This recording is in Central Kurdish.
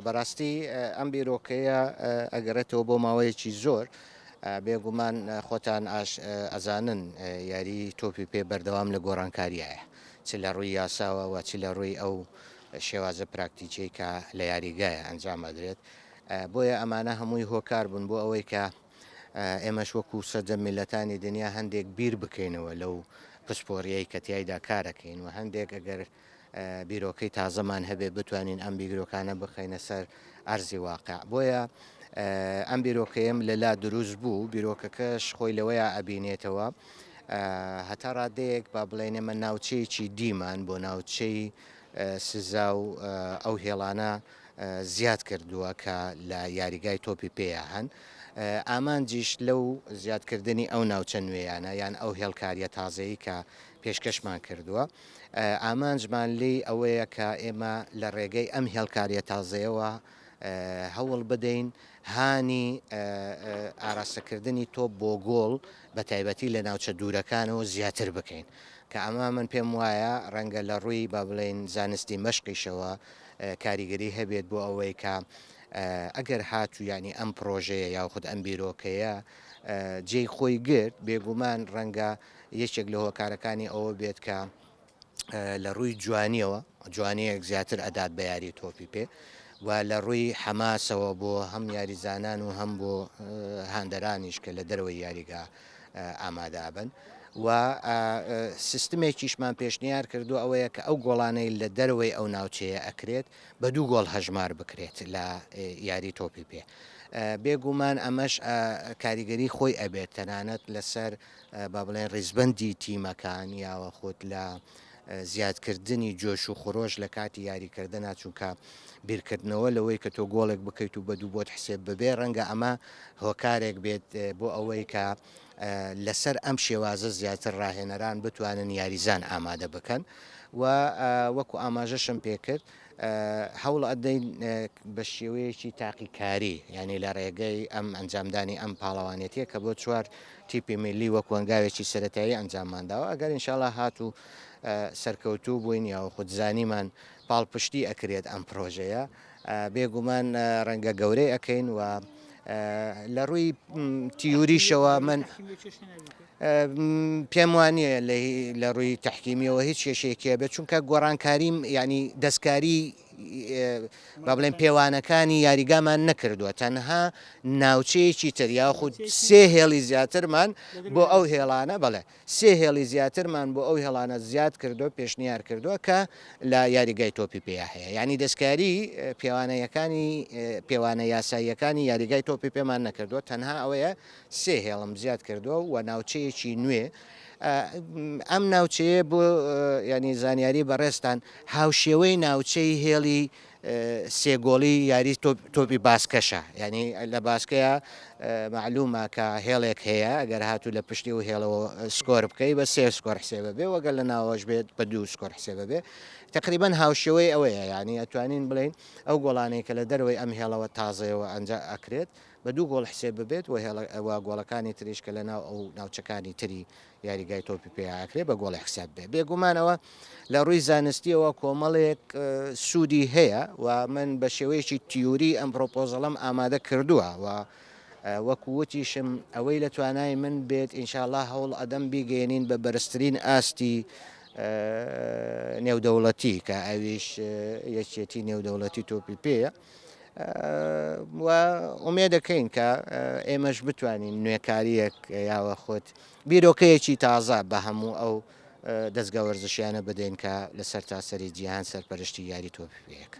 بەڕاستی ئەم بیرۆکەیە ئەگەڕێتەوە بۆ ماوەیەکی زۆر. بێگومان خۆتان ئاش ئەزانن یاری تۆپی پێ بەردەوام لە گۆڕانکاریایە چ لە ڕووی یاساوە و چ لە ڕووی ئەو شێوازە پراکتیکیەی کە لە یاریگایە ئەنجام ئەدرێت. بۆیە ئەمانە هەمووی هۆکار بوون بۆ ئەوەی کە ئێمەش وەکو سەرجەم میللەتانی دنیا هەندێک بیر بکەینەوە لەو پسپۆریەی کە تیایدا کارەکەین و هەندێک ئەگەر بیرۆکەی تازەمان هەبێت بتوانین ئەم بیرۆکانە بخەینە سەر ئەرزی واقع. بۆیە ئەم بیرۆکەیەم لەلا دروست بوو، بیرۆکەکەش خۆی لەوەیا ئەبینێتەوە هەتا ڕادەیەک با بڵێین ئێمە ناوچەیەکی دیمان بۆ ناوچەی سزا و ئەو هێڵانە زیاد کردووە کە لە یاریگای تۆپی پێیا هەن. ئامانجیش لەو زیادکردنی ئەو ناوچە نوێیانە یان ئەو هێڵکارییە تازەی کە پێشکەشمان کردووە، ئامانجمان لێی ئەوەیە کە ئێمە لە ڕێگەی ئەم هێڵکارییە تازەیەوە هەوڵ بدەین هانی ئاراستەکردنی تۆپ بۆ گۆڵ بە تایبەتی لە ناوچە دوورەکانەوە زیاتر بکەین کە ئەمە من پێم وایە ڕەنگە لە ڕووی با بڵێین زانستی مەشقیشەوە کاریگەری هەبێت بۆ ئەوەی کە ئەگەر هاتوو یانی ئەم پڕۆژەیە یاخود ئەم بیرۆکەیە جێی خۆی گرت بێگومان ڕەنگە یەکێک لە هۆکارەکانی ئەوە بێت کە لە ڕووی جوانیەوە جوانیەک زیاتر ئەدات بە یاری تۆپی پێ و لە ڕووی حەماسەوە بۆ هەم یاریزانان و هەم بۆ هاندەرانیش کە لە دەرەوەی یاریگا ئامادە ئەبن و سیستمێکیشمان پێشنیار کردو ئەوەیە کە ئەو گۆڵانەی لە دەرەوەی ئەو ناوچەیە ئەکرێت بە دوو گۆڵ هەژمار بکرێت لە یاری تۆپی پێ. بێگومان ئەمەش کاریگەری خۆی ئەبێت تەنانەت لەسەر با بڵێن ڕیزبەندی تیمەکان یاوە خۆت لە زیادکردنی جۆش و خرۆش لە کاتی یاریکردنا چونکە بیرکردنەوە لەوەی کە تۆ گۆڵێک بکەیت و بە دوو بۆت حسێب ببێ ڕەنگە ئەمە هۆکارێک بێت بۆ ئەوەی کە لەسەر ئەم شێوازە زیاتر ڕاهێنەران بتوانن یاریزان ئامادە بکەن و وەکو ئاماژەشم پێکرد هەوڵ ئەدەین بە شێوەیەکی تاقیکاری یعنی لە ڕێگەی ئەم ئەنجامدانی ئەم پاڵەوانێتیە کە بۆ چوار تیپی میلی وەک وەنگاوێکی سەتایی ئەنجاممانداوە ئەگەر ئینشاڵا هاتوو سەرکەوتوو بووین یاخود زانیمان پاڵپشتی ئەکرێت ئەم پرۆژەیە بێگومان ڕەنگە گەورەی ئەکەین و لە ڕووی تیوریشەوە من پێم وانە لە ڕووی تحکیمیەوە هیچ کێشەیەکی بێت چونکە گۆڕانکاریم ینی دەستکاری با بڵێن پێوانەکانی یاریگامان نەکردووە تەنها ناوچەیەکی تر یاخود سێ هێڵی زیاترمان بۆ ئەو هێڵانە بەڵێ سێ هێڵی زیاترمان بۆ ئەو هێڵانە زیاد کردووە، پێشنیار کردووە کە لە یاریگای تۆپی پێیا هەیە. یانی دەستکاری پێوانەیەکانی پێوانە یاساییەکانی یاریگای تۆپی پێمان نەکردووە، تەنها ئەوەیە سێ هێڵم زیاد کردووە و ناوچەیەکی نوێ ئەم ناوچەیە بۆ ینی زانیاری بەڕێزتان هاوشێوەی ناوچەی هێڵی سێ گۆڵی یاری تۆپی باسکەشە یانی لە باسکەیە مەعلومە کە هێڵێک هەیە ئەگەر هاتوو لە پشتی و هێڵەوە سکۆر بکەی بە سێ سکۆر حسێبە بێ وەگەر لە ناوەش بێت بە دوو سکۆر حسێبە بێ تقریبا هاوشێوەی ئەوەیە یانی ئەتوانین بڵین ئەو گۆڵانەی کە لە دەرەوەی ئەم هێڵەوە تازەیەوە ئەنجا ئەکرێت بە دوو گۆڵ حسێب ببێت و هێڵە گۆڵەکانی تریش کە لە ناو ئەو ناوچەکانی تری یاریگای تۆپی پێ ئاکرێ بە گۆڵی حساب بێ. بێگومان ئەوە لە ڕووی زانستیەوە کۆمەڵێک سوودی هەیە و من بە شێوەیەکی تیوری ئەم پرۆپۆزەڵەم ئامادە کردووە و وەکو وتیشم ئەوەی لە توانای من بێت ئینشاءاللە هەوڵ ئەدەم بیگەێنین بە بەرزترین ئاستی نێودەوڵەتی کە ئەویش یەکێتی نێودەوڵەتی تۆپی پێیە. و ئومێدەکەین کە ئێمەش بتوانین نوێکاریەک یاوە خۆت بیرۆکەیەکی تازە بە هەموو ئەو دەستگا وەرزشیانە بدەین کە لە سەرتاسەری جیهان سەرپەرشتی یاری تۆپی پێ ئەکەن.